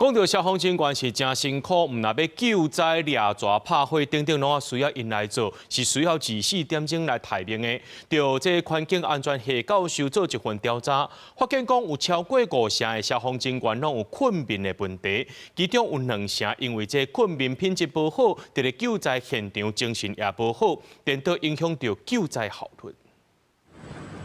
講著消防人員是誠辛苦，毋但欲救災、掠蛇、拍火等等，攏需要𪜶來做，是需要24點鐘來待命的。就這環境安全系教授做一份調查，發現講有超過五成的消防人員攏有睏眠的問題，其中有兩成因為這睏眠品質無好，佇咧救災現場精神也無好，顛倒影響著救災效率。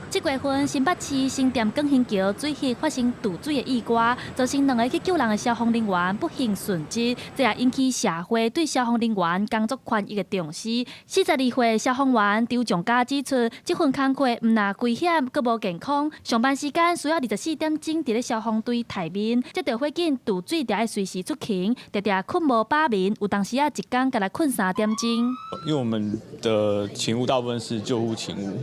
這月份新北市新店廣興橋水域發生墜水的意外，造成兩个去救人的消防人員不幸殉職，這也引起社會對消防人員工作權益的重視。42歲消防員張仲嘉指出，這份工課毋但危險，閣無健康，上班時間需要24點鐘佇咧消防隊待命，接著火警墜水，著愛隨時出勤，常常睏無飽眠，有當時仔一工干焦睏3點鐘。因為我們的勤務大部分是救護勤務，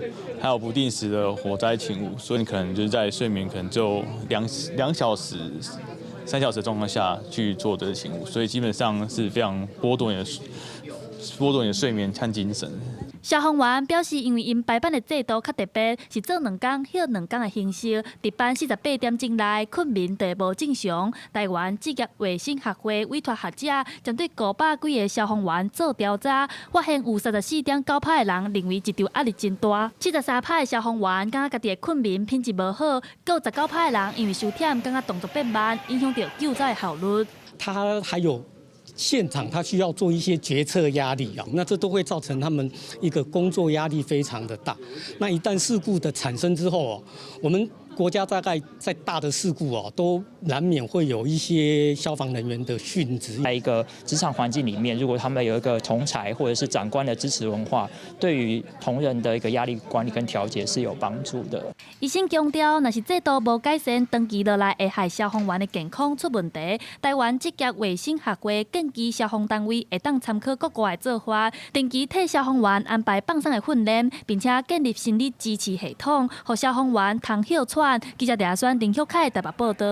還有不定時的火災勤務，所以你可能就是在睡眠可能就2小時、3小時的狀況下去做這個勤務，所以基本上是非常剝奪你的睡眠和精神。消防員表示，因為𪜶排班的制度較特別，是做兩工歇兩工的形式，值班48點鐘內睏眠就會無正常。台灣職業衛生學會委託學者針對500幾个消防員做調查，發現有34.9趴的人認為職場壓力真大，73趴的消防員感覺家己的睏眠品質無好，閣有19趴的人因為傷忝，感覺動作變慢，影響著救災的效率。他還有現場他需要做一些決策壓力啊，那這都會造成他們一個工作壓力非常的大。那一旦事故的產生之後，我們國家大概在大的事故哦，都難免會有一些消防人員的殉職。在一個職場環境裡面，如果他們有一個同儕或者是長官的支持文化，對於同仁的一個壓力管理跟調節是有幫助的。醫生強調，若是制度無改善，長期落來會害消防員的健康出問題。台灣職業衛生學會建議消防單位會當參考國外的做法，定期替消防員安排放鬆的訓練，並且建立心理支持系統，予消防員通歇喘。記者鄭選林旭凱台北報導。